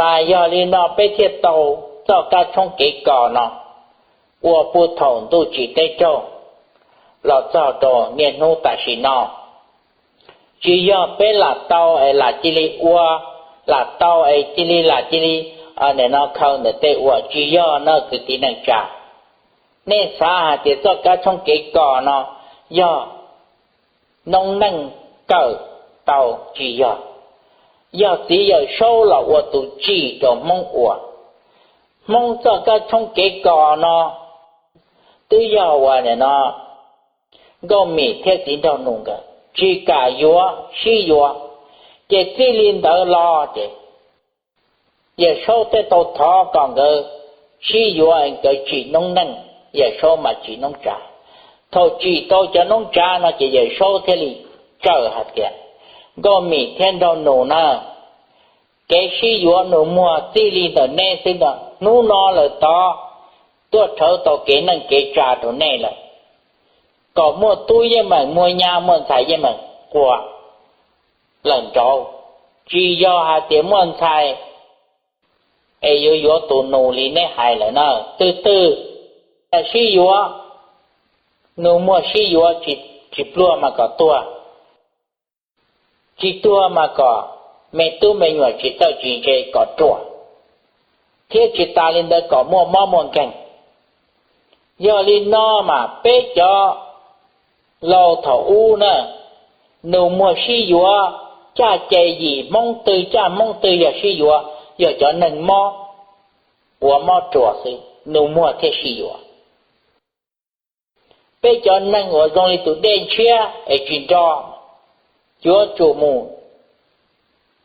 Mas yog li no peb thiaj tau txoj kab tshoob kev kos no ua puag thaum ntuj tsim teb raug los txog rau niaj hnub tam sim no. Tsis yog peb lam tau es lam cia li ua, lam tau es cia li lam cia li, nim no khaws ntawm tej ua, tsis yog no kwv tij neej tsa. Nej xav hais tias txoj kab tshoob kev kos no yog noob neej kawm tau, tsis yog. Yog txiv Yawm Saub los ua tus tsim rau Hmoob ua. Hmoob txoj kab tshoob kev kos no twb yog uas nim no Nkauj Mim thiab Txiv Nraug Nus nkawd tsis kam yuav, sib yuav, ces txij li ntawd los ces Yawm Saub thiaj tau thov kom nkawd sib yuav, nkawd tsim noob neej, Yawm Saub mas tsim noob tsav. Thaum tsim tau cov noob tsav no ces Yawm Saub thiaj li txawm hais tias, Nkauj Mim thiab Nraug Nus na, kev sib yuav nus muag txij li ntawm neb xwb no, hnub no lawm tod tuaj rhawv tau kev neej kev tsa rau nej lawm, kom muaj tub yeej meem muaj nyab, muaj ntxhais yeej meem quas lawm nraud. Tsis yog hais tias muaj ntxhais es yuav yuav tus nus li neb hais lawm na. Twg twg sib yuav, nus muag sib yuav, tsis pluag mas kom tuag, tsis tuag mas kom me tub me nyuam tsis txawj tsis ntse kom ruam, thiab tsis tas li ntawd kom muaj mob muaj nkeeg. Yog li no mas peb cov laus thaum ub na, nus muag sib yuav, caj ces yim Hmoob twg caj Hmoob twg yog sib yuav, yog cov neeg mob, ua mob ruam xwb nus muag thiaj sib yuav. Peb cov neeg uas zoo li tus dej ntshiab es tsis nro, yuav tsum mus,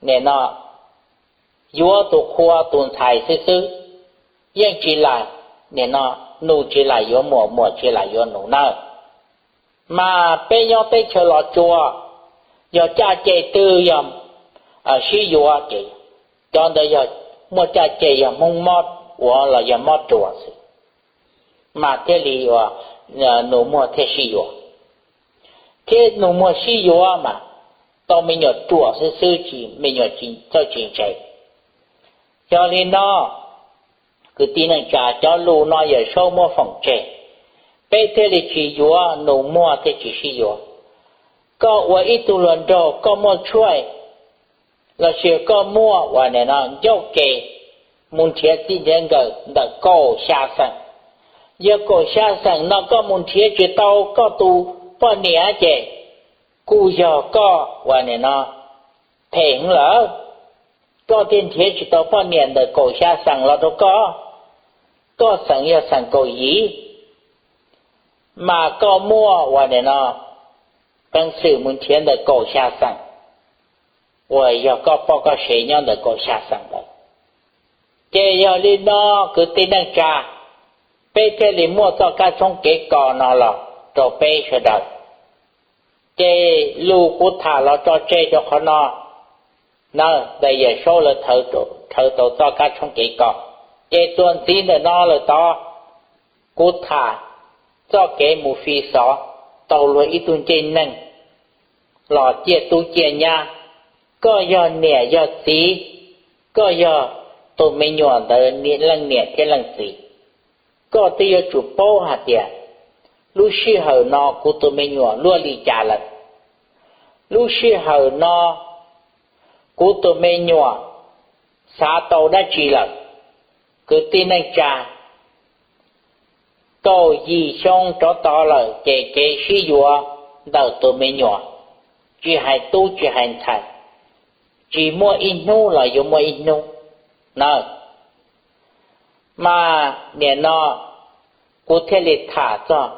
nim no, yuav tus qhua tus ntxhais xwb xwb, yeej tsis lam, nim no, nus tsis lam yuav muam, muam tsis lam yuav nus nawb. Mas peb nyob teb chaws Los Tsuas, yog caj ces twg yog sib yuav ces cov ntawd yog muaj caj ces yog Hmoob mob ua los yog mob ruam xwb, mas thiaj li ua nus muag thiaj sib yuav. Thiab nus muag sib yuav mas tau me nyuam ruam xwb xwb, tsis me nyuam tsis txawj tsis ntse. Yog li no, kwv tij neej tsa, cov lus no Yawm Saub muab foom tseg, peb thiaj li tsis yuav, nus muag thiaj tsis sib yuav. Koj ua ib tug hluas nraug, koj muaj tshuaj lossis koj muaj uas nim no ncauj ke mus nrhiav txij nrhiav nkawm ntawm kaum xya xeem. Yog kaum xya xeem no koj mus nrhiav tsis tau koj tus poj niam ces kuj yog koj uas nim no phem heev lawm. Koj thiaj nrhiav tsis tau poj niam ntawm kaum xya xeem los rau koj. Koj xeem yog xeem kaum yim, mas koj muaj uas nim no peev xwm mus nrhiav ntawm kaum xya xeem, uas yog koj poj koj sev nyob ntawm kaum xya xeem lawm. Ces yog li no, kwv tij neej tsa, peb thiaj li muaj txoj kab tshoob kev kos no los rau peb sawv daws. Ces lus kuv tham los tso tseg rau qhov no na, ntawm Yawm Saub lawv rhawv tau txoj kab tshoob kev kos. Ces txuas ntxiv ntawm no lawm tod, kuv tham txoj kev mus fi xov tau luag ib tug ncej neeg los ciaj tub ciaj nyab. Koj yog niam yog txiv, koj yog tus me nyuam ntawd leej niam thiab leej txiv, koj twb yuav tsum paub hais tias lub sij hawm no kuv tus me nyuam luaj li cas lawm. Lub sij hawm no kuv tus me nyuam xav tau dab tsi lawm. Kwv tij neej tsa, kaum yim xyoo rov tod lawm ces kev sib yuav ntawm tus me nyuam, tsis hais tub tsis hais ntxhais, tsis muaj ib hnub los yuav muaj ib hnub na. Mas nim no kuv thiaj li tham txog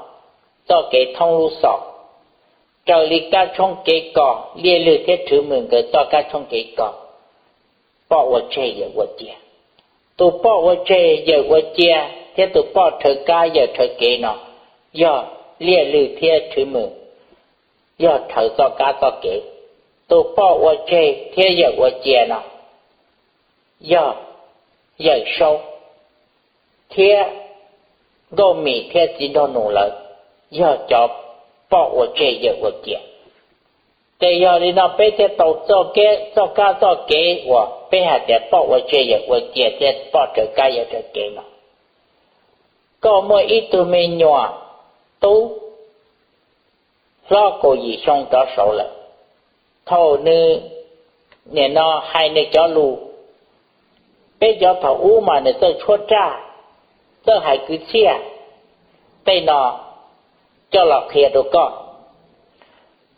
txoj kev thoob lub xom, raws li kab tshoob kev kos, Liaj Lwg thiab Rhwv Mws nkawd txoj kab tshoob kev kos, poj ua tseg yawm ua cia. Tus poj ua tseg yawm ua cia thiab tus poj rhawv kab yawm rhawv kev no yog Liaj Lwg thiab Rhwv Mws, yog rhawv txoj kab txoj kev. Tus poj ua tseg thiab yawm ua cia no yog Yawm Saub thiab Nkauj Mim thiab Txiv Nraug Nus lawv yog cov poj ua tseg yawm ua cia. Ces yog li no peb thiaj tau txoj kab txoj kev uas peb hais tias poj ua tseg yawm ua cia thiab poj raws kab yawm raws kev no. Koj muaj ib tug me nyuam tub hlob kaum yim xyoo rov saud lawm, thaum nws nim no hais nws cov lus, peb cov thaum ub mas nws txawj tshuab raj, txawj hais kwv txhiaj, tej no coj los qhia rau koj.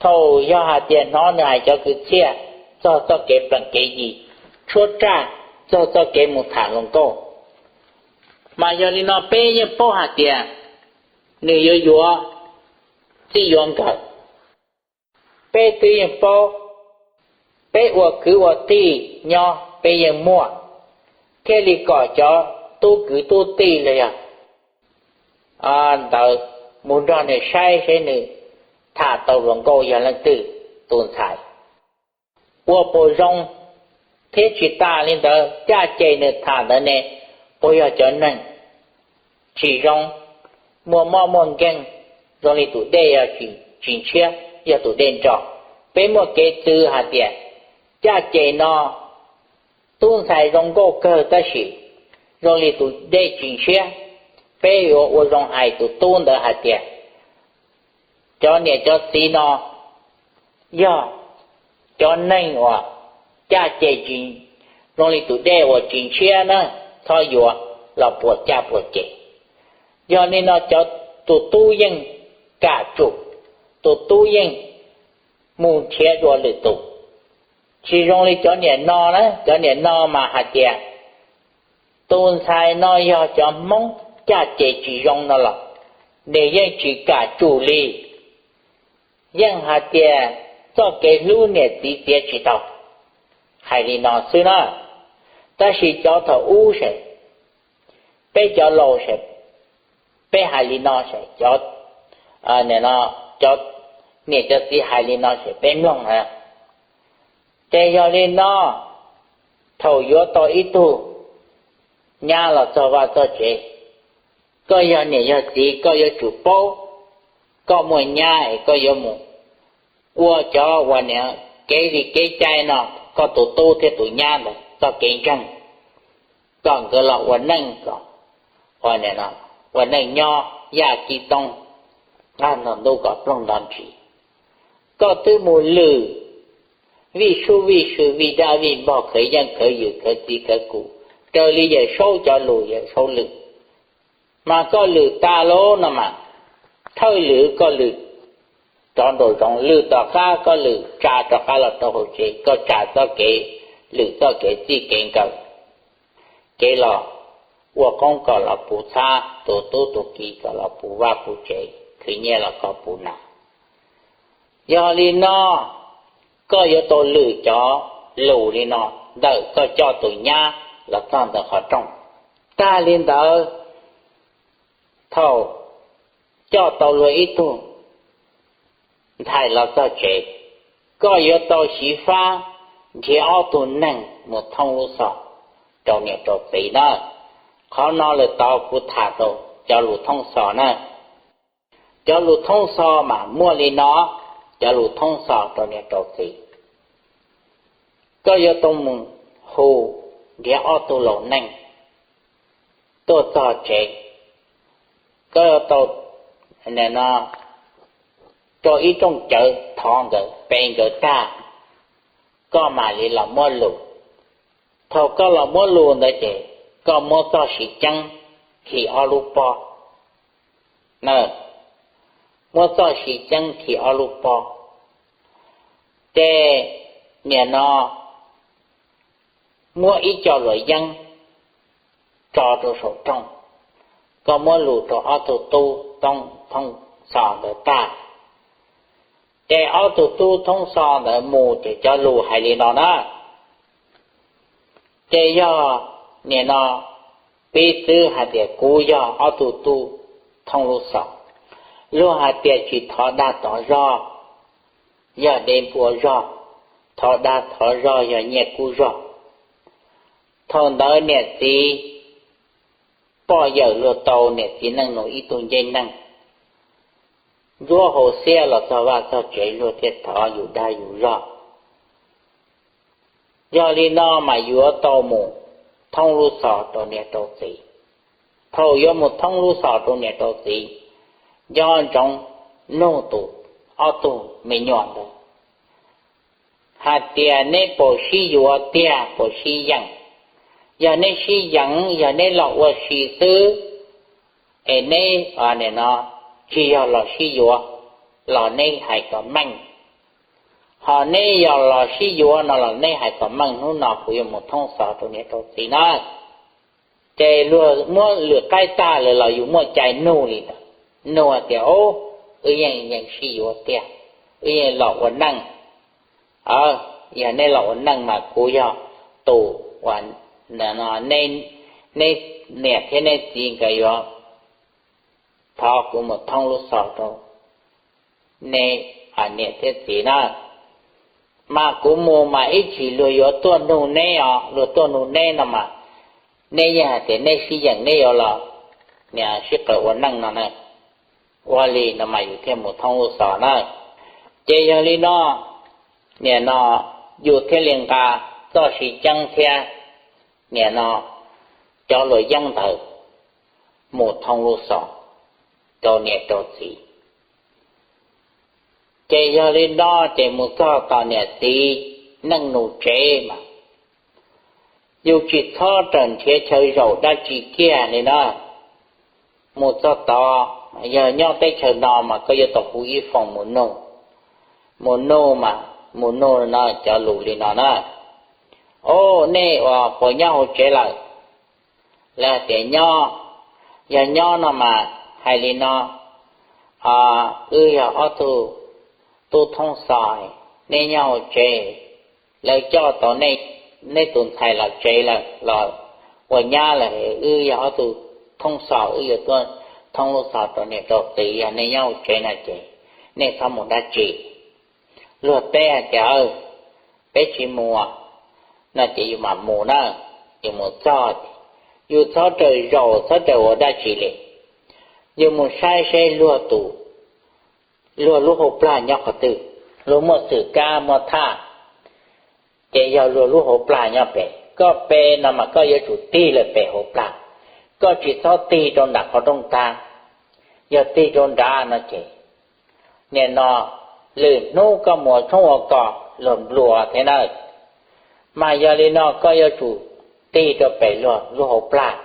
Thaum yog hais tias hnov nws hais cov kwv txhiaj txog txoj kev plees kev yi, tshuab raj txog txoj kev mus tham hluas nkauj, mas yog li no peb yeej paub hais tias nws yuav yuav txij yuav nkawm. Peb twb yeej paub, peb ua kwv ua tij nyob peb yeej muaj, thiaj li kom cov tub kwv tub tij los yog ntawd mus nrog nws saib seb nws tham tau hluas nkauj yog leej twg tus ntxhais, ua puas zoo, thiab tsis tas li ntawd caj ces nws tham ntawd ne puas yog cov neeg tsis zoo, muaj mob muaj nkeeg, zoo li tus dej yog tsis ntshiab, yog tus dej nro. Peb muaj kev txwv hais tias caj ces no tub ntxhais zoo nkauj kawg tab sis zoo li tus dej tsis ntshiab. Peb yuav ua zoo hais tus tub ntawd hais tias cov niam cov txiv no yog cov neeg uas caj ces zoo li tus dej uas tsis ntshiab na, txhob yuav los puas caj puas ces. Yog li no cov, tus tub yeej kam tsum, tus tub yeej mus nrhiav dua lwm tus. Tsis zoo li cov niam no na, cov niam no mas hais tias tus ntxhais no yog cov Hmoob caj ces tsis zoo no los nws yeej tsis kam tsum li, yeej hais tias txoj kev hlub niam txiv txiav tsis tau, hais li no xwb na. Tab sis cov thaum ub ces peb cov laus ces peb hais li no ces cov niam cov txiv hais li no ces peb mloog na. Ces yog li no, thaum yuav tau ib tug nyab los txog vaj txog tsev, koj yog niam yog txiv koj yuav tsum paub, koj muaj nyab es koj yuav mus ua cov uas kev li kev cai no, koj tus tub thiab tus nyab ntawd txoj kev ntseeg, kom nkawd los ua neej, ua neej nyob yaj kib txoob, nqaj nto ntub kom ploog nto ntsis. Koj twb mus lwm vij sub vij sw vij dab vij npog khawv yeej khawv ywm khawv txiv khawv kum, raws li Yawm Saub cov lus Yawm Saub lwm, mas koj lwm tas lawm no mas, thawj lwm koj lwm rov nraum zoov, lwm tom qab koj lwm tsa rov qab los rau hauv tsev, koj tsa txoj kev lwm txoj kev txij kev nkawm, kev los ua qoob kom los puv txhab, tus tub tus ki kom los puv vaj puv tsev, khwv nyiaj los kom puv nas. Yog li no, koj yuav tau lwm cov lus li no ntawm koj coj tus nyab los txog ntawm qhov rooj. Tag li ntawd, thaum coj tau luag ib tug ntxhais los txog tsev, koj yuav tau xyiv fab nrhiav ob tug neeg mus thoob lub xov rau niam rau txiv na. Qhov no lawm tod kuv tham tau cov lus thoob xov na. Cov lus thoob xov mas muaj li no, cov lus thoob xov rau niam rau txiv. Koj yuav tau mus hu nrhiav ob tug laus neej tuaj txog tsev, koj yuav tau rau ib rooj cawv thov nkawd pe nkawd tag, koj mam li los muab lus. Thaum koj los muab lus ntawd ces koj muab txoj siv ceeb khi ob lub pob. Muab txoj siv ceeb khi ob lub pob, ces nim no muab ib co luam yeeb tso rau saum rooj. Koj muab lus rau ob tug tub thoob xov ntawd tag, ces ob tug tub thoob xov ntawd mus ces cov lus hais li no na. Ces yog nim no piv txwv hais tias kuv yog ob tug tub thoob lub xov, luag hais tias tsis thov dag thov zog yog dej npua zog, thov dag thov zog yog nyiaj kub zog. Thaum ntawd niam txiv poj yawm luag tau niam txiv neej nus ib tug ncej neeg, ntsuab hauv xiab los txog vaj txog tsev, luag thiaj thov yus dag yus zog. Yog li no mas yuav tau mus thoob lub xov rau niam rau txiv. Thaum yuav mus thoob lub xov rau niam rau txiv, nco ntsoov nug tus ob tug me nyuam ntawd hais tias neb puas sib yuav tiag puas sib yeem. Yog neb sib yeem, yog neb los ua si xwb, es neb, nim no, tsis yog los sib yuav, los neb hais kom meej. Ho neb yog los sib yuav no los neb hais kom meej, hnub no kuv yuav mus thoob xov rau niam rau txiv na. Ces luag muab lwm qaib tag lawm los yus muaj cai nug li ntawd, nug tias, Ub, wb yeej yeem sib yuav tiag, wb yeej los ua neej. Yog neb los ua neej mas kuv yog tus uas neb niam thiab neb txiv nkawd yuav thov kuv mus thoob lub xov rau neb niam thiab txiv na. Mas kuv mus mas ib chim luag yuav tuaj nug neb os, luag tuaj nug neb no mas neb yeej hais tias neb sib yeem neb yuav los niam sib qawm ua neej no na. Ua li no mas yus thiaj mus thoob lub xov na. Ces yog li no, nim no yus thiaj li nqa txoj siv ceeb thiab nim no cov luam yeeb ntawd mus thoob lub xov rau niam rau txiv. Ces yog li no ces mus txog tom niam txiv neej nus tsev mas yus tsis txhob rawm nrhiav chaw zaum dab tsi kiag li na. Mus txog tod, yog nyob teb chaws no mas koj yuav tau hu ib foom mus nug, mus nug mas mus nug no cov lus li no na: Au, nej ua puas nyob hauv tsev lawm? Lawv hais tias nyob. Yog nyob no mas hais li no: Wb yog ob tug tub thoob xov, neb nyob hauv tsev, lawv coj tau neb tus ntxhais los tsev lawm, los ua nyab lawm, wb yog ob tug thoob xov, wb yuav tuaj thoob lub xov rau niam rau txiv, yog nej nyob hauv tsev no ces nej txhob mus dab tsi. Luag teb hais tias, peb tsis mus no ces yus mam mus na. Yus mus txog ces yus txhob rawm zaum txhob rawm ua dab tsi li, yus mus saib seb luag tus, luag lub hauv plag nyob qhov twg, luag muaj xwm kab muaj thaj, ces yog luag lub hauv plag nyob pem. Koj pe no mas koj yuav tsum tig lawm pem hauv plag, koj tsis txhob tig rau nram qhov rooj tag. Yog tig rau nrad no ces nim no lwm hnub koj mus ua tshoob ua kos luag nplua thiab na. Mas yog li no koj yuav tsum tig rau pem luag lub hauv plag.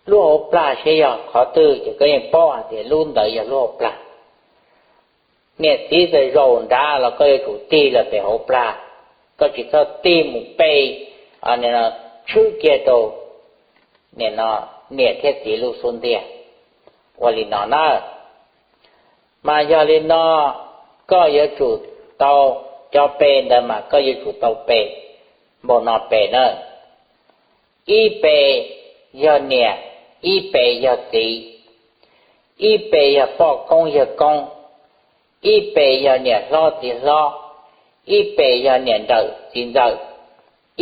Lub hauv plag seb yog qhov twg ces koj yeej paub hais tias lub ntawd yog lub hauv plag. Niam txiv txawm zaum nrad los koj yuav tsum tig lawm pem hauv plag, koj tsis txhob tig mus pe, tshwb kiag rau niam thiab txiv lub xub ntiag. Ua li no na. Mas yog li no, koj yuav tsum tau, cov pe ntawd mas koj yuav tsum tau pe npaum no pe na: ib pe yog niam, ib pe yog txiv, ib pe yog poj koob yawg koob, ib pe yog niam hlob txiv hlob, ib pe yog niam ntxawm txiv ntxawm,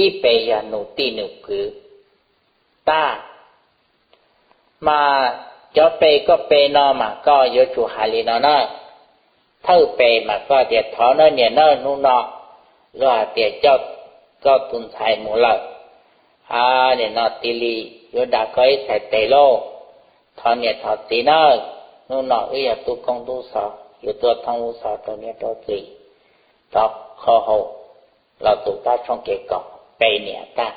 ib pe yog nus tij nus kwv tag. Mas cov pe koj pe no mas koj yuav tsum hais li no na. Thawj pe mas koj tias thov nawb niam nawb, hnub no luag hais tias coj koj tus ntxhais mus lawm, nim no tig li yuav da koj ib txhais tes lauj. Thov niam thov txiv nawb, hnub no wb yog tub koob tub xov yuav tuaj thoob lub xov rau niam rau txiv, thov qhau hau los tus kab tshooj kev kos pe niam tag.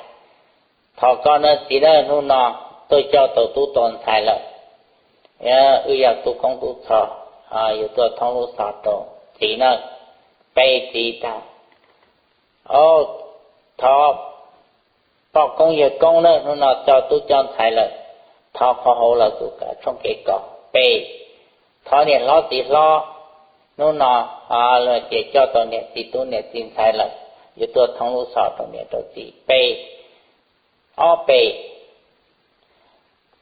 Thov koj nawb txiv nawb, hnub no tuaj coj tau tub tau ntxhais lawm, wb yog tub koob tub xov yuav tuaj thoob lub xov rau txiv nawb, pe txiv tag. Thov poj koob yawg koob nawb, hnub no coj tub coj ntxhais lawm, thov qhau hau los tus kab tshooj kev kos pe. Thov niam hlob txiv hlob, hnub no luag tias coj tau niam txiv tub niam txiv ntxhais lawm, yuav tuaj thoob lub xov rau niam rau txiv pe. Ob pe,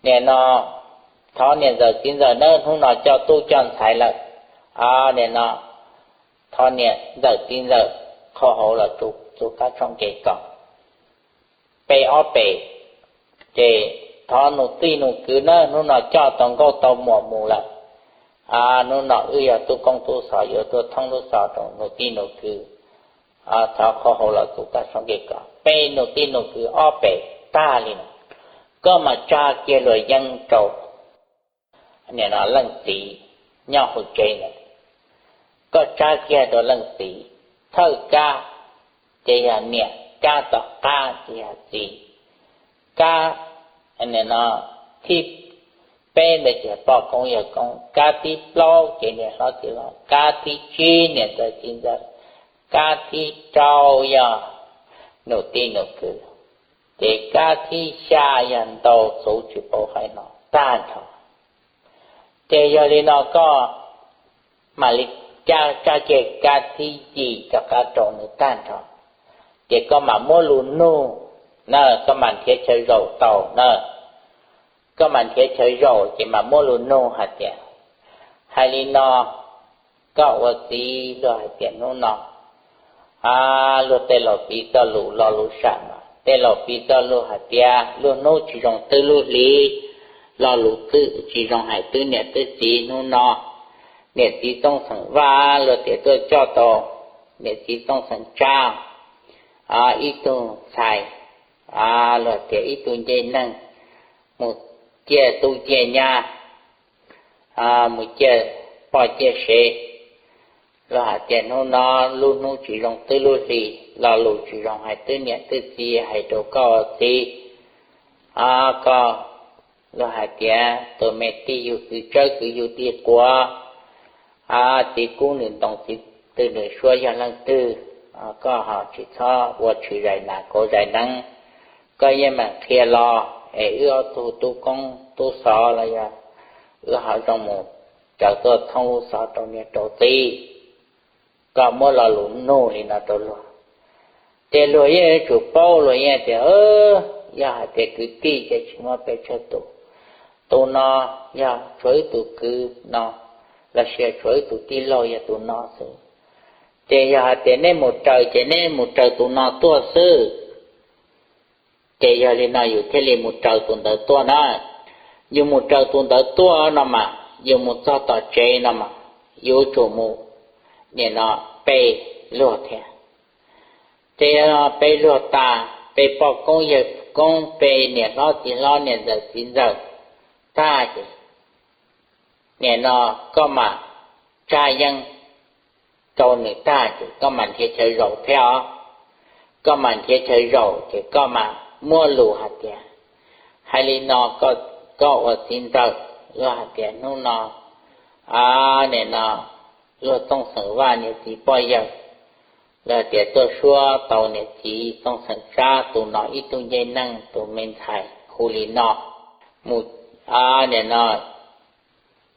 nim no thov niam ntxawm txiv ntxawm nawb, hnub no coj tub coj ntxhais lawm, nim no thov niam ntxawm txiv ntxawm qhau hau los tus kab tshooj kev kos pe ob pe. Ces thov nus tij nus kwv nawb, hnub no coj tau nkauj tau muam mus lawm, Hnub no wb yog tub koob tub xov yuav tuaj thoob lub xov rau nus tij nus kwv, thov qhov hauv los txug tag soob ke kom peb nus tij nus kwv ob pem tag li no, koj mas tsa kiag luag yeeb rau nim no leej txiv nyob hauv tsev ntawd, koj tsa kiag rau leej txiv thawj kab, ces yog niam, kab tom qab ces yog txiv, kab nim no thib peb ntawd ces poj koob yawg koob, kab thib plaub ces niam hlob txiv hlob, kab thib tsib niam ntxawm txiv ntxawm, kab thib rau yog nus tij nus kwv, ces kab thib xya yog ntau txhuv tsis paub hais no tag nrho. Ces yog li no koj mam li tsa kiag kab thib yim rov qab rau nws tag nrho, ces koj mam muab lus nug na, koj mam nrhiav chaw zaum tau na, koj mam nrhiav chaw zaum ces mam muab lus nug hais tias, hais li no, koj ua txiv luag hais tias hnub no luag tej laus piv txoj lus lo lus sam mas tej laus piv txoj lus hais tias lub hnub tsis zoo twb lub hli, lo lus txwj tsis zoo hais twb niam twb txiv. Hnub no niam txiv Txooj Xeem Vaj luag tias tuaj coj tau niam txiv Txooj Xeem Tsab ib tug ntxhais, luag tias ib tug ncej neeg mus ciaj tub ciaj nyab, mus ciaj poj ciaj sev, luag hais tias hnub no lub hnub tsis zoo twb lub hli, lo lus tsis zoo hais twb niam twb txiv hais rau koj ua txiv. Koj, luag hais tias tus me tij yug kwv tsawb kwv yug tij quav, txiv kub nws ntoo txiv tw nws suab yog leej twg, koj ho tsis txhob ua tshwm zais nas kauv zais neeb, koj yeej meem qhia los es wb ob tug tub koob tub xov los yog wb ho zoo mus raws tuaj thoob lub xov rau niam rau txiv. Koj muab lo lus nug li no rau luag, ces luag yeej yuav tsum paub, luag yeej tias, yog hais tias kwv tij ces tsis muaj pes tsawg tus, tus no yog tshuav wb tus kwv no, los sis tshuav wb tus tij laug yog tus no xwb. Ces yog hais tias nej mus raws ces nej mus raws tus no tuaj xwb. Ces yog li no yus thiaj li mus raws tus ntawd tuaj na. Yus mus raws tus ntawd tuaj no mas yus mus txog tom tsev no mas yuav tsum mus nim no pe luag thiab. Ces yog pe luag tas, pe poj koob yawg koob, pe niam hlob txiv hlob niam ntxawm txiv ntxawm tag ces nim no koj mam tsa yeeb rau nws tag ces koj mam nrhiav chaw zaum thiab os. Koj mam nrhiav chaw zaum ces koj mam muab lus hais tias, hais li no, koj ua txiv ntxawm, luag hais tias hnub no nim no luag Txooj Xeem Vaj niam txiv poj yawg, luag tias tuaj suab tau niam txiv Txooj Xeem Tsab tus no ib tug ncej neeg tus me ntxhais hu li no, mus nim no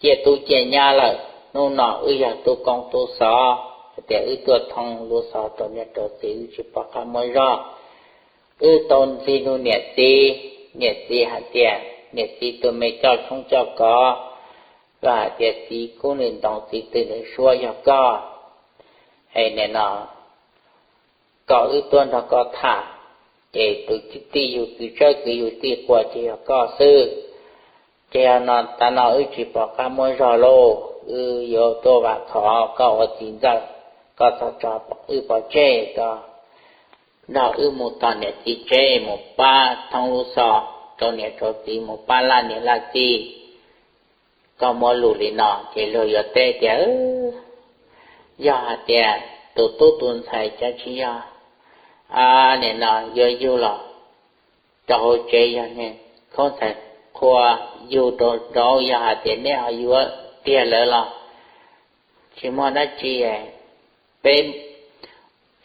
ciaj tub ciaj nyab lawm. Hnub no wb yog tub koob tub xov, hais tias wb tuaj thoob lub xov rau niam rau txiv, wb tsis pom qab muaj zog. Wb tau ntxig nug niam txiv, niam txiv hais tias niam txiv tus me coj tshoob coj kos, luag hais tias txiv kub nws ntoo txiv tw nws suab yog koj, es nim no kom wb tuaj nrog koj tham, ces tus tij yug kwv tsawb kwv yug tij quav ces yog koj xwb. Ces yog no tav no wb tsis pom qab muaj zog lauj, wb yuav tuaj vam khov koj ua txiv ntxawm, koj txhob tso wb pov tseg, koj nrog wb mus tom niam txiv tsev mus pab thoob lub xov rau niam rau txiv, mus pab laj niam laj txiv. Koj muab lus li no ces luag yuav teb tias, yog hais tias tus tub tus ntxhais cas tsis yog nim no yuav yug los rau hauv tsev, yog niag khaub ntxhais qhua yug rau nraud, yog hais tias neb ho yuav tiag lawm los tsis muaj dab tsi, peb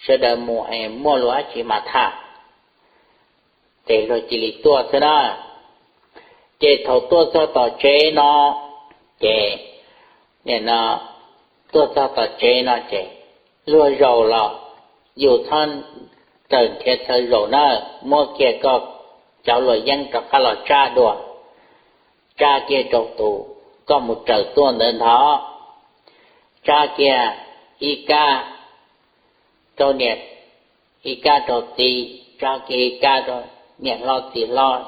sawv daws mus es muaj lus dab tsi mas tham. Ces luag cia li tuaj xwb na. Ces thaum tuaj txog tom tsev no, ces nim no tuaj txog tom tsev no ces luag zaum los yus txhob txawm nrhiav chaw zaum na, muab kiag koj cov luam yeeb rov qab los tsab dua, tsab kiag rau tus koj mus raws tuaj ntawd ntag, tsab kiag ib kab rau niam, ib kab rau txiv, tsab kiag ib kab rau niam hlob txiv hlob,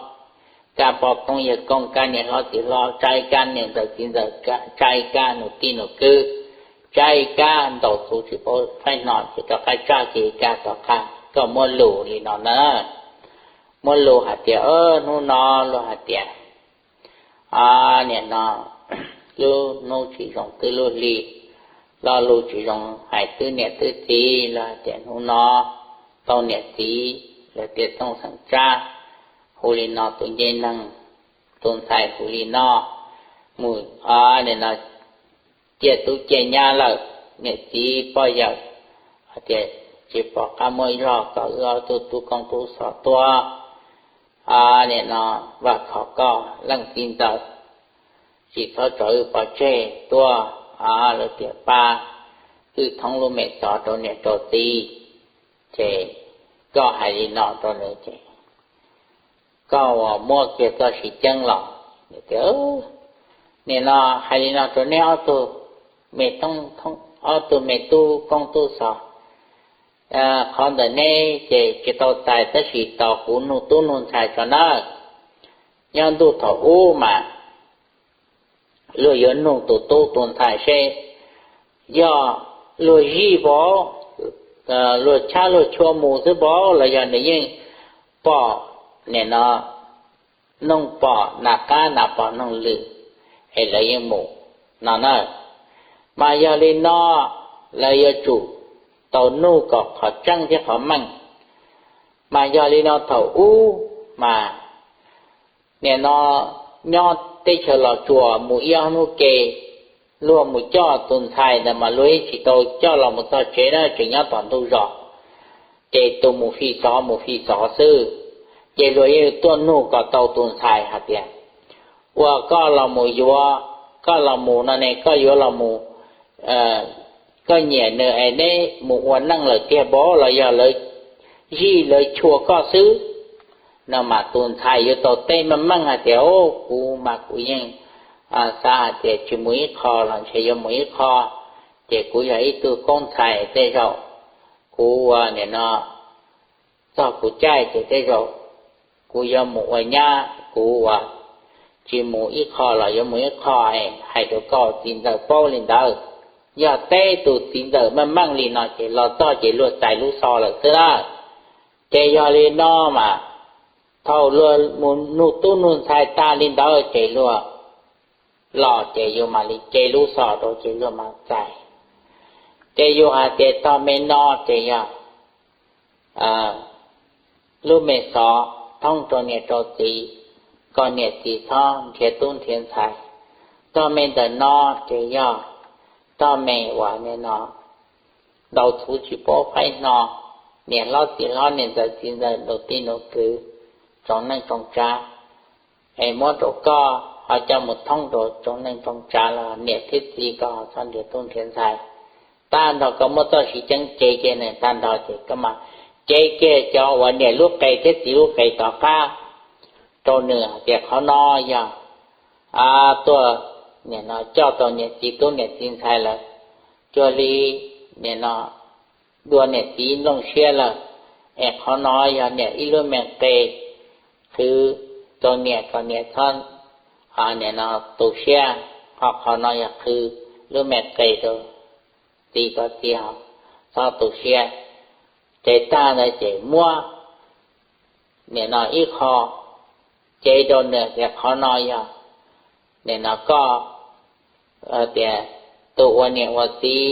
kab poj koob yawg koob, kab niam hlob txiv hlob, tsab kab niam ntxawm txiv ntxawm, tsab kab nus tij nus kwv, tsab kab ntaus txhuv tsis paub faib hno, ces rov qab tsab kiag kab tom qab kom muab lus li no na. Muab lus hais tias, hnub no luag hais tias, nim no lub hnub tsis zoo twb lub hli, lo lus tsis zoo hais twb niam twb txiv, luag hais tias hnub no tau niam txiv, luag tias Txooj Xeem Tsab hu li no, tus ncej neeg tus ntxhais hu li no, mus nim no ciaj tub ciaj nyab lawm, niam txiv poj yawm hais tias tsis pom qab muab zog kom wb ob tug tub koob tub xov tuaj, nim no vam khom koj leej txiv ntxawm tsis txhob tso wb pov tseg tuaj, lawv tias pab wb thoob lub me xov rau niam rau txiv, ces koj hais li no rau nws ces koj uas muab kiag txoj siv ceeb los, tias nim no hais li no rau neb ob tug me tub koob tub xov, qhov ntawm neb ces tsis tau txais tab sis tos kuv nug tub nug ntxhais tso nawb. Nyob ntuj thaum ub mas luag yuav nug tus tub tus ntxhais seb yog luag zij vauv, luag chab luag chua mus xwb vauv los yog nws yeej pom nim no noog pom nas qab nas pom noog lwm es lawv yeej mus no na. Mas yog li no lawv yuav tsum tau nug kom qhov tseeb thiab qhov meej. Mas yog li no thaum ub mas nim no nyob teb chaws Los Tsuas mus ib ob hnub ke, luag mus coj tus ntxhais ntawd mas luag yeej tsis tau coj los mus txog tsev na, tseem nyob tom ntug zos, ces tus mus fi xov mus fi xov xwb, ces luag yeej tuaj nug kom tau tus ntxhais hais tias, ua koj los mus yuav, koj los mus no ne koj yuav los mus, koj nyiam nws es neb mus ua neej lawm tiag vauv los yog lawv zij lawv chua koj xwb? No mas tus ntxhais yuav tau teb meej meej hais tias, o, kuv mas kuv yeej xav hais tias tsis mus ib qho los ntshe yuav mus ib qho, ces kuv yog ib tug koob ntxhais tej zaum kuv ua nim no txog kuv caij ces tej zaum kuv yuav mus ua nyab, kuv ua tsis mus ib qho los yuav mus ib qho es hais rau koj txiv ntxawm paub li ntawd. Yog teb tus txiv ntxawm meej meej li no ces los txog ces luag txais lub xov lawm xwb na. Ces yog li no mas thaum luag mus nug tub nug ntxhais tag li ntawd ces luag los ces yus mam li ce lub xov rau ces luag mam txais. Ces yus hais tias tog me no ces yog lub me xov thoob rau niam rau txiv, kom niam txiv txhob nrhiav tub nrhiav ntxhais. Tog me ntawm no ces yog tog me uas nim no ntaus txhuv tsis paub faib hno, niam hlob txiv hlob niam ntxawm txiv ntxawm nus tij nus kwv, tsoom neej tsoom tsav, es muab rau koj ho coj mus thoob rau tsoom neej tsoom tsav los niam thiab txiv koj ho txhob nrhiav tub nrhiav ntxhais. Tag nrho koj muab txoj siv ceeb ce kiag nws tag nrho ces koj mam cev kiag cov uas niam lub qe thiab txiv lub qe tom qab rau nws hais tias qhov no yog tuaj nim no coj tau niam txiv tub niam txiv ntxhais lawm, cuag li nim no dua niam txiv nplooj siab lawm, es qhov no yog niam ib lub me qe qhwv rau niam kom niam txhob nim no tu siab, ho qhov no yog qhwv lub me qe rau txiv kom txiv txhob tu siab. Ces tag ntawd ces muab nim no ib qho cev rau nws tias qhov no yog nim no koj tias tus ua niam ua txiv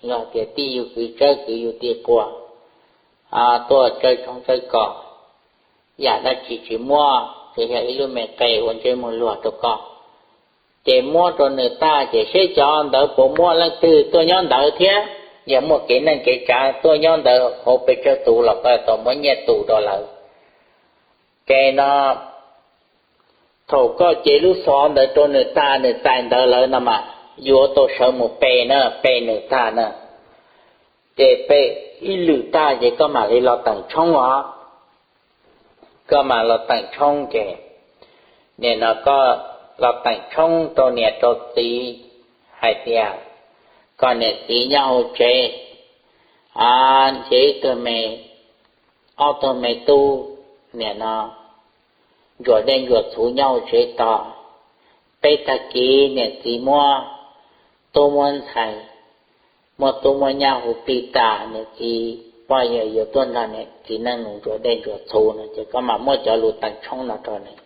los tias tij yug kwv tsawb kwv yug tij quas tuaj tsawb tshoob tsawb kos, yam dab tsi tsis muab, tsuas yog ib lub me qe ua ntsej muag luag rau koj. Ces muab rau nws tag ces seb cov ntawd puas muaj leej twg tuaj nyob ntawd thiab, yog muaj kev neej kev tsav tuaj nyob ntawd hauv pes tsawg tus los koj tau muab nyiaj tus rau lawv. Ces no thaum koj cev lub xov ntawd rau nws tag nws txais ntawd lawm no mas yuav tau sawv mus pe na, pe nws tag na. Ces pe ib lwm tag ces koj mam li los teem tshoob os. Koj mam los teem tshoob ces nim no koj los teem tshoob rau niam rau txiv hais tias kom niam txiv nyob hauv tsev, ntshe ib tug me, ob tug me tub nim no ntsuas dej ntsuas txhuv nyob hauv tsev tog. Peb tag kis niam txiv muab tub muab ntxhais, muab tub muab nyab hu plig tas, niam txiv poj yawg yuav tuaj nrog niam txiv neej nus ntsuas dej ntsuas txhuv no ces koj mam muab cov lus teem tshoob no rau nws.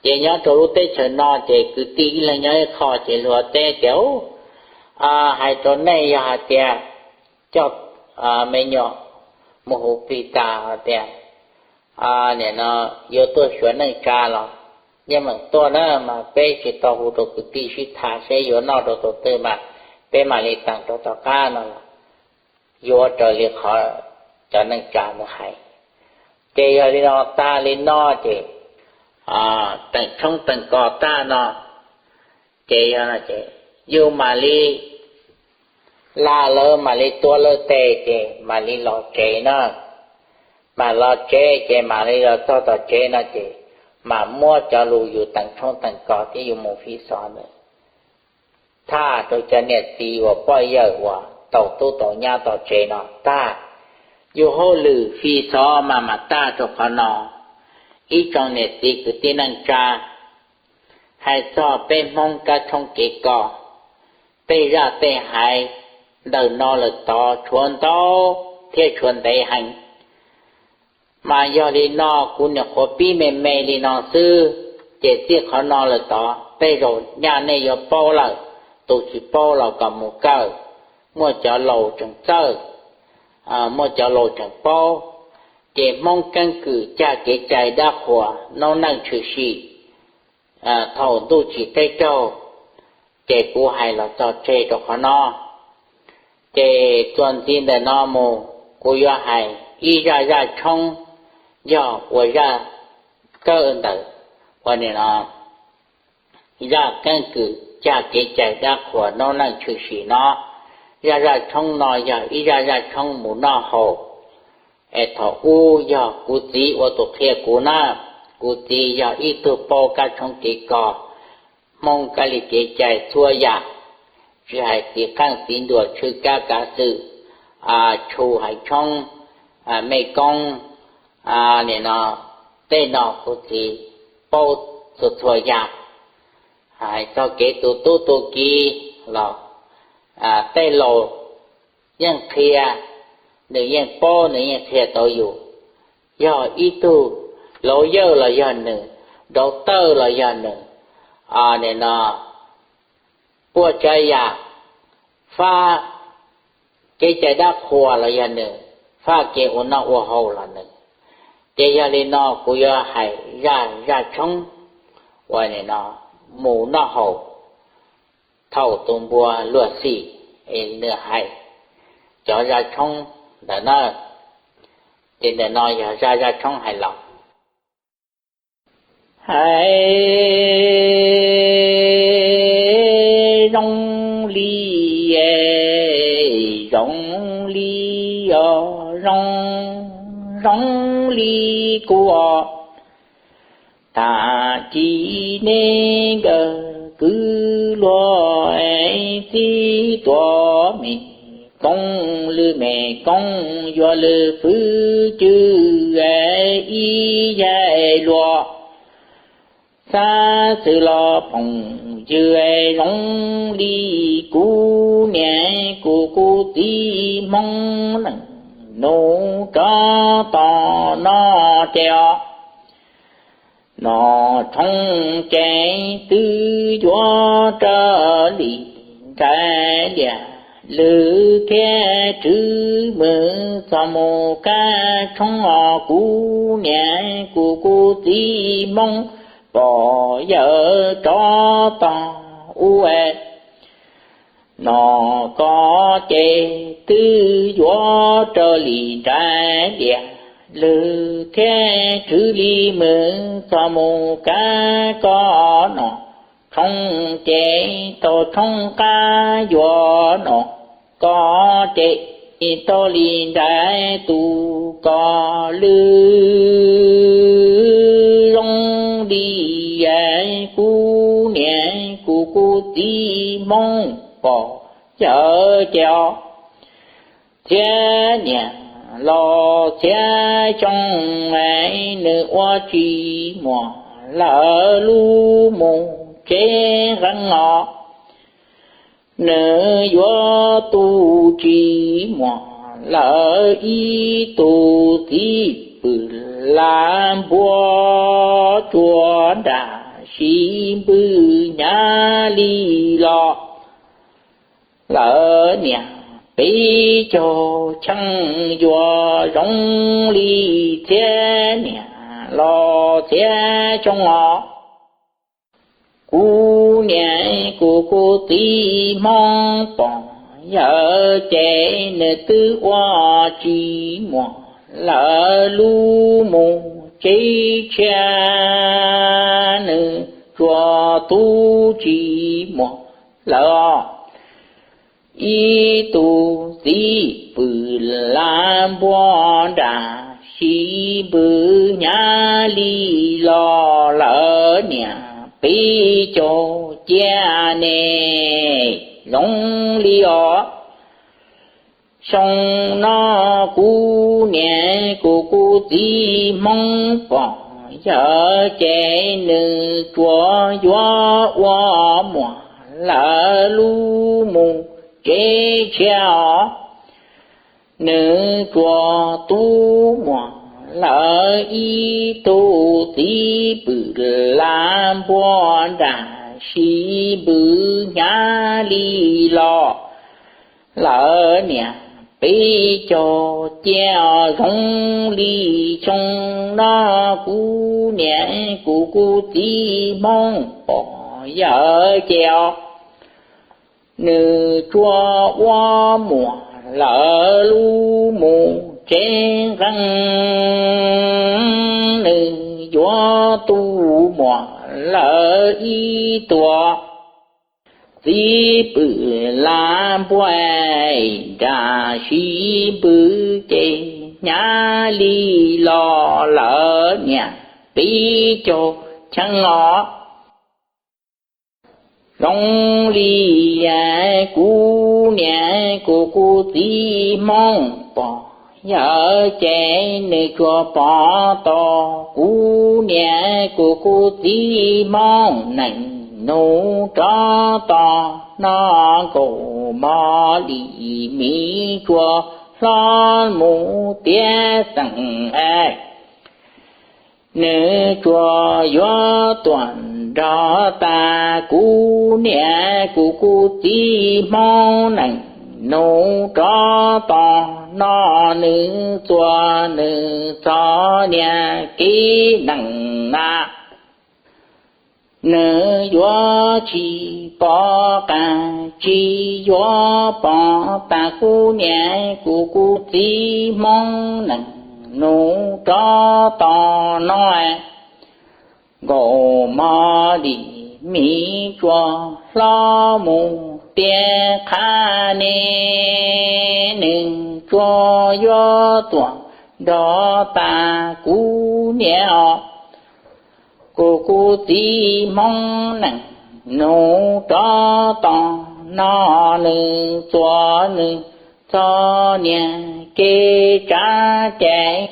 Ces nyob rau lub teb chaws no ces kwv tij ib leeg nyob ib qho ces luag teb tias, hais rau nej yog hais tias coj me nyuam mus hu plig tas hais tias nim no yuav tuaj xyuas neej tsa los yeej meem tuaj na, mas peb tsis tau hu rau kwv tij sib tham seb yuav noj rau tus twg mas peb mam li teem rau tom qab no los yuav raws li qhov cov neej tsa mus hais. Ces yog li no tag li no ces teem tshoob teem kos tag no ces yog yus mam li la lawv mam li tua lawv tes ces mam li los tsev na. Mam los tsev ces mam li los txog tom tsev no ces mam muab cov lus yus teem tshoob teem kos thiab yus mus fi xov ntawd tham rau cov niam txiv uas poj yawg uas tau tub tau nyab tom tsev no tag. Yus hauj lwm fi xov mas mam tag rau qhov no. Ib tsoom niam txiv kwv tij neej tsa, hais txog peb Hmoob kab tshoob kev kos, tej zaj tej hais ntawm no lawm tod tshuav ntau thiab tshuav ntev heev. Mas yog li no kuv nyuam qhuav pib me me li no xwb, ces txij qhov no lawm tod tej zaum nyaj nej yuav paub lawm, tus tsis paub los kom mus kawm, muaj cov laus tseem txawj, muaj cov laus tseem paub. Ces Hmoob keeb kwm cag kev cai dab qhuas noob neej tshwm sim thaum ntuj tsim teb raug, ces kuv hais los txog tseg rau qhov no. Ces txuas ntxiv ntawm no mus kuv yuav hais ib zaj zaj tshoob, yog ua zaj kawm ntawm ua nim no zaj keeb kwm cag kev cai dab qhuas noob neej tshwm sim no. Zaj zaj tshoob no yog ib zaj zaj tshoob mus noj haus. Es thaum ub yog kuv txiv ua tus qhia kuv na, kuv txiv yog ib tug paub kab tshoob kev kos, Hmoob kab li kev cai txhua yam, tsis hais txiv qeej txiv nruas tshwj kab kav xwm, tshu haiv tshoob, mej koob, nim no tej no kuv txiv paub txhua txhua yam. Hais txog kev tu tub tu kiv los tej laus yeej qhia, nws yeej paub nws yeej qhia tau yus. Yog ib tug laus yawj los yog nws, dauv tawj los yog nws, nim no puas tsav yam, fab kev cai dab qhuas los yog nws, fab kev ua noj ua haus los nws. Ces yog li no kuv yuav hais zaj zaj tshoob uas nim no mus noj haus thaum tus npua luag xim, es nws hais cov zaj tshoob ntawd na. Ces ntawm no yog zaj zaj tshoob hais los. Hais zoo li, zoo li os, zoo, zoo li kuv os. Tag kis nej nkawd kwv luag txib tuav me koob, lwm me koob yuav lwm fwj cwj ib yaig luag. Xav xwm los phooj ywg zoo li kuv niam kuv kuv txiv Hmoob neej nus rov tom no ces os. Noj tshoob ces twb yuav raws li nraim liaj lwm thiab tswv mws txog mus kab tshoob os kuv niam kuv kuv txiv Hmoob pog yawg rov tog ub. Noj koj ces twb yuav raws li nraim liaj lwm thiab tswv li mws txog mus kab koj. Noj tshoob ces tau tshoob qab yuav noj koj ces tau li nraim tus koj lwm zoo li kuv niam kuv kuv txiv Hmoob pog yawg ces os. Txhiab niam los txhiab xyoo nws ua tsis muaj lawv lub mus tsev nqeeb os. Nws yuav tu tsis muaj lawv ib tug txiv pwm lav npua tsuas nram siv npwj hnyav li los. Lawv niam peb caug cheej yuav zoo li txhiab niam los txhiab xyoo os. Kuv niam kuv kuv txiv Hmoob pog yawg ces nws twb ua tsis muaj lawv lub mus tsev tshiab, nws tsuas tu tsis muaj lawv os. Ib tug txiv pwm lav npua nram siv npwj hnyav li los lawv niam peb caug cia ne zoo li os. Xyoo no kuv niam kuv kuv txiv Hmoob pog yawg ces nws tsuas yuav ua muam lawv lub mus tsev tshiab os. Nws tsuas tu muam lawv ib tug txiv pwm lav npua nram siv npwj hnyav li los lawv niam peb caug cia zoo li xyoo no kuv niam kuv kuv txiv Hmoob pog yawg ces os. Nws tsuas ua muam lawv lub mus tsev nqeeb, nws yuav tu muam lawv ib tug txiv pwm lav npua nram siv npwj ces hnyav li los lawv niam peb caug cheej os. Zoo li kuv niam kuv kuv txiv Hmoob pog yawg ces nws tsuas pom tau kuv niam kuv kuv txiv Hmoob neej nus rov tos no nkaus mog li miv tsuas hlob mus tiav xeem es. Nws tsuas yuav tuam nrog tas kuv niam kuv kuv txiv Hmoob neej nus rov tos no nws txuas nws txog niam kev neej na. Nws yuav tsis pom qab tsis yuav pom tas kuv niam kuv kuv txiv Hmoob neej nus rov tos no nkaus mog li miv tsuas hlob mus tiav qhab ne. Nws tsuas yuav tuam nrog tas kuv niam os kuv kuv txiv Hmoob neej nus rov tos no nws txuas nws txog niam kev tsav ces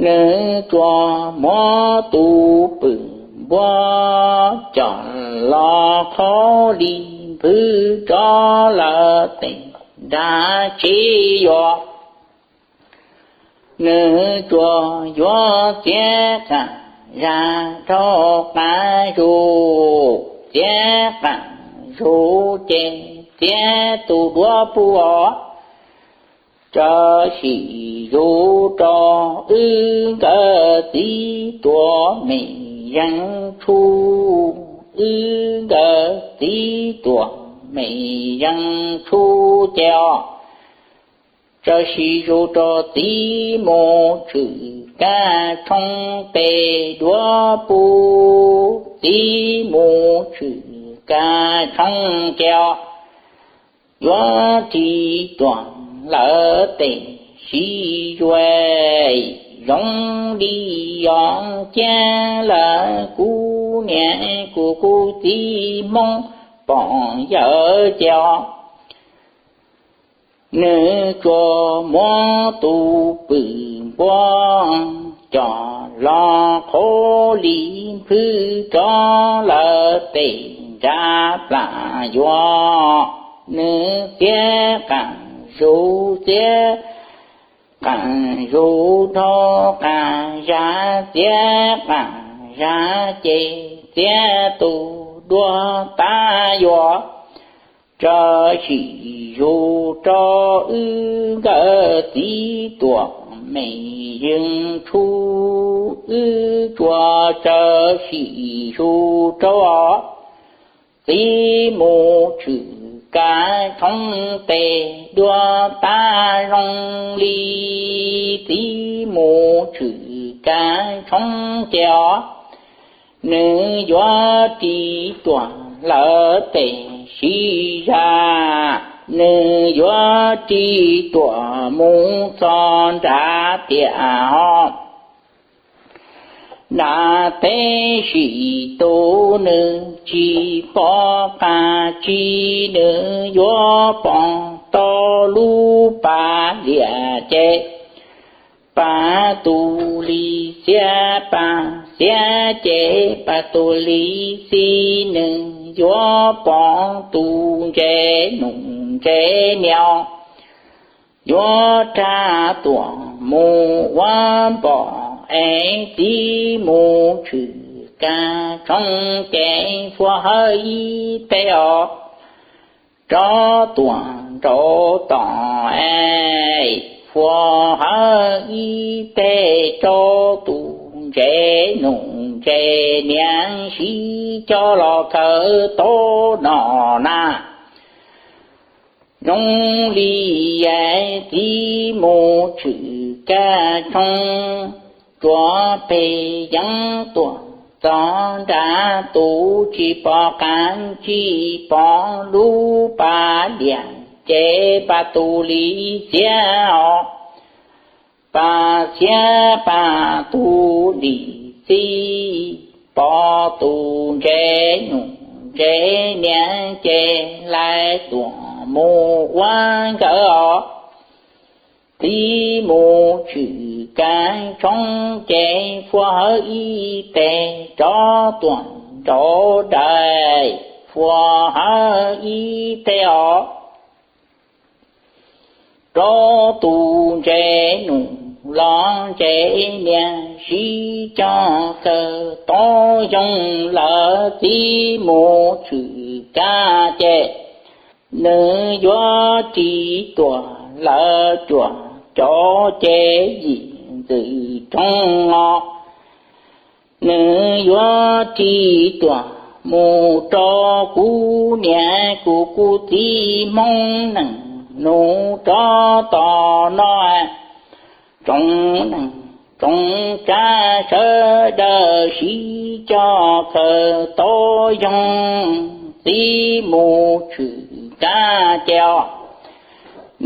nws tsuas muab tus pwm npua coj los qhov li npwg rov lawm tes nram tsev yuav. Nws tsuas yuav txiav qas zaj rau qas zus, txiav qas zus ces txiav tus duab puag os. Txawm sim zus rau wb nkawd txiv tuam me yeej tshuj, wb nkawd txiv tuam me yeej tshuj ces os. Txawm sim zus rau txiv mus tshwm kab tshoob tes duab puag, txiv mus tshwm kab tshoob ces os. Yuav ris tuam lawv tes siv zuj, zoo li os ciab lawm kuv niam kuv kuv txiv Hmoob pog yawm ces os. Nws tsuas muab tus pwm npua coj los qhuav li nphwv rov lawm tes nra plam yuav, nws txiav qas zus txiav qas zus dhau qas zaj, txiav qas zaj ces txiav tus duab tab yuav. Tsawv sim zus rau wb nkawm txiv tuam me yeej tshuj, wb tsuas tsawv sim zus rau txiv mus tshwm kav tshoob tes duab tab zoo li. Txiv mus tshwm kav tshoob ces os, nws yuav ris tuam lawv tes siv zaj, nws yuav ris tuam mus txog nrad tiam ho nram teb sim tus nws tsis pom qab tsis, nws yuav pom tau lub pas liam ces pas tus li xiab, pas xiab ces pas tus li xib, nws yuav pom tus ntses nus ntses niam, yuav rag tuam mus ua npom es txiv mus tshwm kav tshoob ces fuab hawb ib teg os, rov tuam nraud tom es fuab hawb ib teg rau tus ntses nus ntses niam sib coj los khaws tau no na. Zoo li es txiv mus tshwm kav tshoob, tsuas peg yeeb tuam txog nrad tus tsis pom qab tsis pom lub pas liam ces pas tus li xiab os, pas xiab pas tus li xib, pom tus ntses nus ntses niam ces lais tuam mus ua nkawm os. Txiv mus tshwm kav tshoob ces fuab hawb ib teg rov tuam nraud dais, fuab hawb ib teg os, rau tus ntses nus los ntses niam sib coj khaws tau yoog lawm. Txiv mus tshwm kav ces nws yuav ris tuam lawv cuam cov ces yim ntxwm roog os. Nws yuav ris tuam mus rau kuv niam kuv kuv txiv Hmoob neej nus rov tom no, tsoom neej tsoom tsav sawv daws sib coj khaws tau yoog. Txiv mus tshwm kav ces os,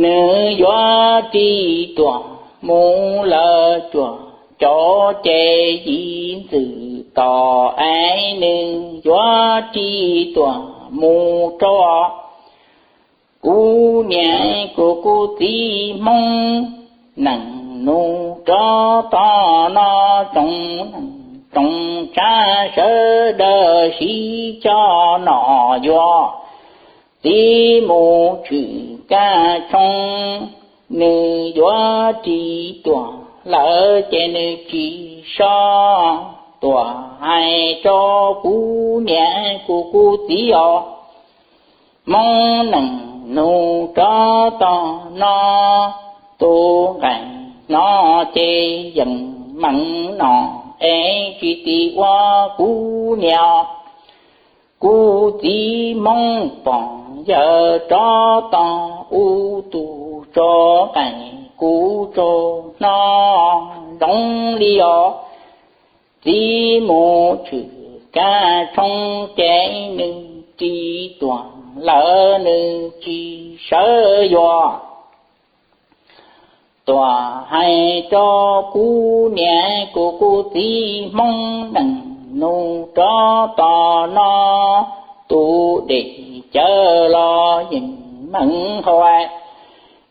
nws yuav ris tuam mus lawv cuam cov ces yim ntxwm tom es nws yuav ris tuam mus rau kuv niam kuv kuv txiv Hmoob neej nus rov tom no, tsoom neej tsoom tsav sawv daws sib coj nom yuav. Txiv mus tshwm kav tshoob, nws yuav ris tuam lawv ces nws tsis so tuam hais rau kuv niam kuv kuv txiv os. Hmoob neej nus rov tom no, tus nqaim no ces yeej meej no es tsis tim ua kuv niam. Kuv txiv Hmoob pom yawg rov tom u tus tso qaim kuv tso no zoo li os. Txiv mus tshwm kav tshoob ces nws ris tuam lawv nws tsis sawv yuav. Tuam hais rau kuv niam kuv kuv txiv Hmoob neej nus rov tom no, tus dej cawv los yeej meej hais,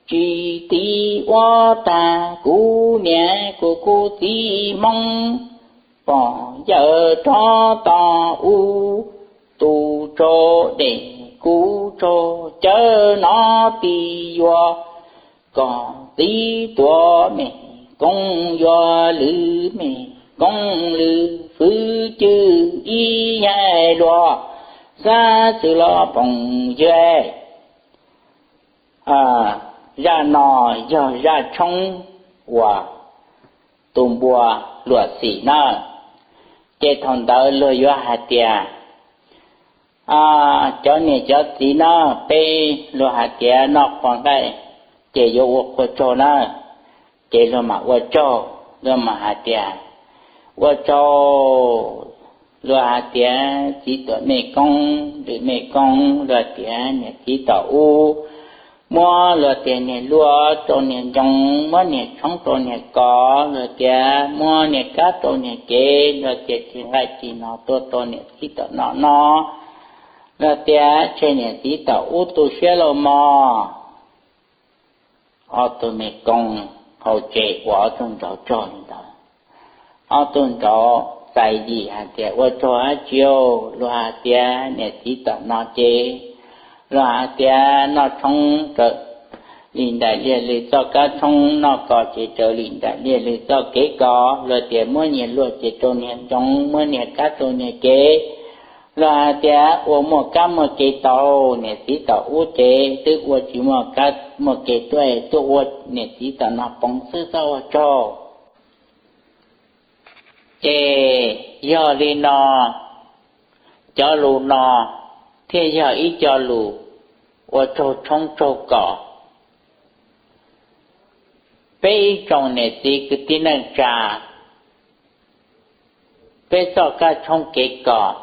tsis tiv ua tag kuv niam kuv kuv txiv Hmoob, pog yawg rov tom ub, tus tsaug dej kuv tsaug cawv no tib yuav, koj txiv tuav me koob yuav lwm me koob lwm fwv cwj ib yaim luag xab xwm los poom ywg. Zaj no yog zaj tshoob uas tus npua luam xim na. Ces thaum ntawd luag yuav hais tias cov niam cov txiv na, peb luag hais tias noj qhuas nqaij ces yuav ua qhuas tsaug na, ces luag mam ua tsaug, luag mam hais tias ua tsaug, luag hais tias txiv tuam me koob lwm me koob, luag tias niam txiv tom ub, muab luag tias niag luaj rau niag ncoo, muab niag tshoob rau niag kos, luag tias muab niag kab rau niag kev, luag tias cig nqaij cig no tuaj rau niam txiv tom no no, luag tias tseg niam txiv tom ub tu siab lauj mog. Ob tug me koob hauv tsev ua ob tug nraug tsaug li ntawd. Ob tug nraug txais yim hais tias ua tsaug dab tsi, luag hais tias niam txiv tom no ces, luag hais tias noj tshoob raws li nraim liaj lwm txoj kab tshoob, noj kos ces raws li nraim liaj lwm txoj kev kos, luag tias muab niag luaj ces rau niag ncoo, muab niag kab rau niag kev, luag hais tias ua muaj kab muaj kev tau, niam txiv tom ub ces twb ua tsis muaj kab muaj kev tuaj, tuaj ua niam txiv tom no poov xwb txhob ua tsaug. Ces yog li no, cov lus no thiaj yog ib co lus ua tsaug tshoob tsaug kos. Peb ib tsoom niam txiv kwv tij neej tsa, peb txoj kab tshoob kev kos,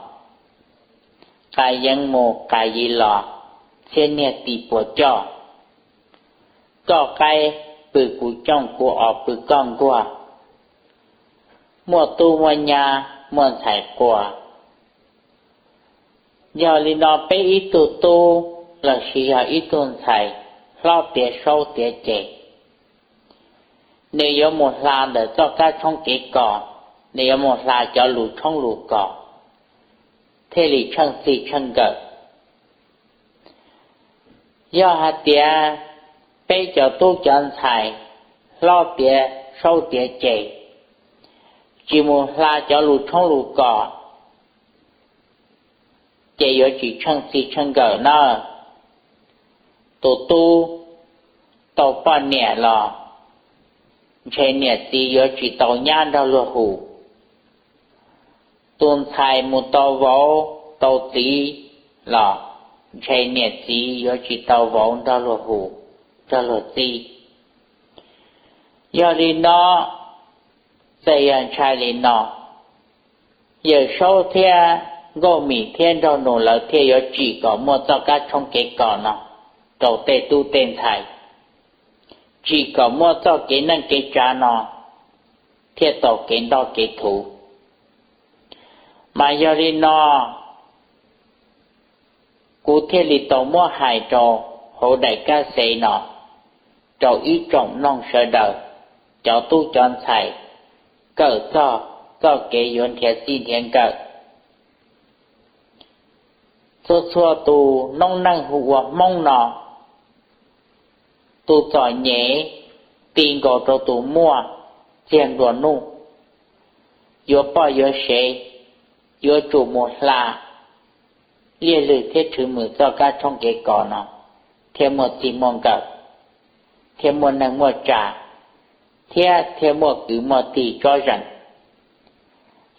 qas yeev mus qas yi los, txhiab niag tim puas coj, koj qaib pw kuv cooj, kuv os pw koj nkuaj, muaj tub muaj nyab muaj ntxhais quas. Yog li no peb ib tug tub lossis yog ib tug ntxhais hlob tiav saub tiav ceg, nws yuav mus hla ntawm txoj kab tshoob kev kos, nws yuav mus hla cov lus tshoob lus kos thiaj li tsheej txig tsheej nkawm. Yog hais tias peb cov tub cov ntxhais hlob tiav saub tiav ceg tsis mus hla cov lus tshoob lus kos, ces yuav tsis tsheej txig tsheej nkawm na. Tus tub tau poj niam los ntshe niam txiv yuav tsis tau nyab nrog luag hu. Tus ntxhais mus tau vauv tau txiv los ntshe niam txiv yuav tsis tau vauv nrog luag hu, nrog luag txib. Yog li no, txawm yog ntshai li no, yawm saub thiab nkauj mim thiab nraug nus lawv thiaj yuav tsim kom muaj txoj kab tshoob kev kos no rau tej tub tej ntxhais, tsim kom muaj txoj kev neej kev tsav no thiaj tau kev ntoj kev thuv. Mas yog li no, kuv thiaj li tau muab hais rau hauv daim kab xev no rau ib tsoom mloog sawv daws, cov tub cov ntxhais kawm txog txoj kev yuav nrhiav txij nrhiav nkawm. Txhua txhua tus noob neej hu ua Hmoob no, tus txom nyem ti nkaus rau tus muaj txiag nplua nuj, yuav poj yuav sev, yuav tsum mus hla liaj lwg thiab rhwv mws txoj kab tshoob kev kos no thiaj muaj txij muaj nkawm, thiaj muaj neeg muaj tsav, thiab thiaj muaj kwv muaj tij tsob zeem.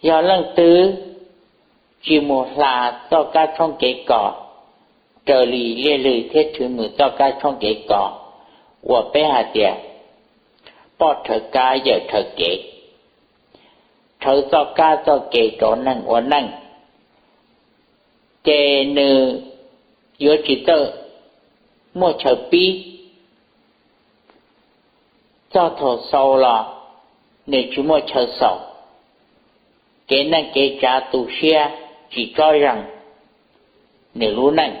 Yog leej twg tsis mus hla txoj kab tshoob kev kos raws li liaj lwg thiab rhwv mws txoj kab tshoob kev kos uas peb hais tias poj rhawv kab yawm rhawv kev, rhawv txoj kab txoj kev rau neeg ua neej, ces nws yuav tsis txawj muaj chaw pib. Txog thaum xaus los nws tsis muaj chaw xaus, kev neej kev tsav tu siab tsis tsob zeem nws lub neej.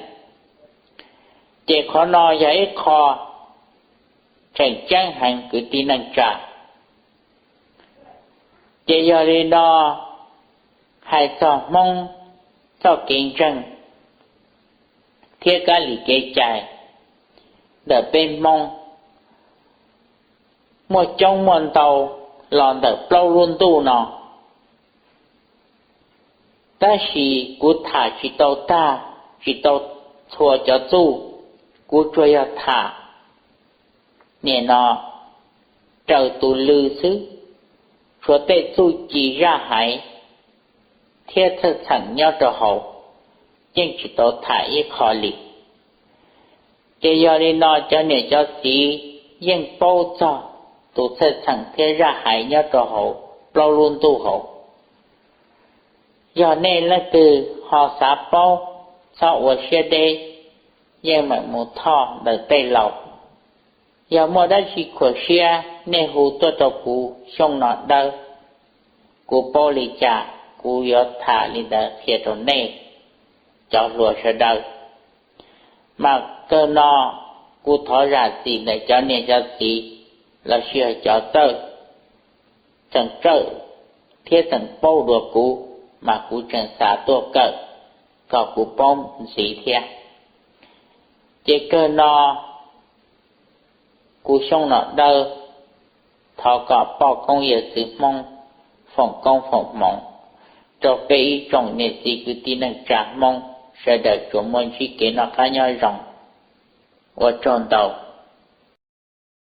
Ces qhov no yog ib qho tseem ceeb heev kwv tij neej tsa. Ces yog li no, hais txog Hmoob txoj kev ntseeg thiab kab li kev cai ntawm peb Hmoob muaj coob muaj ntau los ntawm plaub lub ntuj no. Tab sis kuv tham tsis tau tag, tsis tau txhua cov txuj, kuv tsuas yog tham nim no raws tus lw xwb, tshuav tej txuj ci zaj hais thiab txhawj txheem nyob rau hauv, yeej tsis tau tham ib qho li. Ces yog li no cov niam cov txiv yeej paub txog tus txhawj txheem thiab zaj hais nyob rau hauv plaub lub ntuj hauv. Yog nej leej twg ho xav paub, txhob ua siab deb, yeej meem mus thoj ntawm tej laus. Yog muaj dab tsi khuam siab nej hu tuaj rau kuv Xyooj Nom Dawb, kuv paub li cas kuv yuav tham li ntawd qhia rau nej cov hluas sawv daws. Mas kawg no kuv thov zam txim ntawm cov niam cov txiv los sis cov txawj, tseem txawj thiab tseem paub dua kuv, mas kuv tseem xav tuaj kawm kom kuv paub ntxiv thiab. Ces kawg no kuv Xyooj Nom Dawb thov kom poj koob yawm txwv Hmoob foom koob foom hmoov rau peb ib tsoom niam txiv kwv tij neej tsa Hmoob sawv daws tsuas muaj ntsib kev noj qab nyob zoo. Ua tsaug ntau.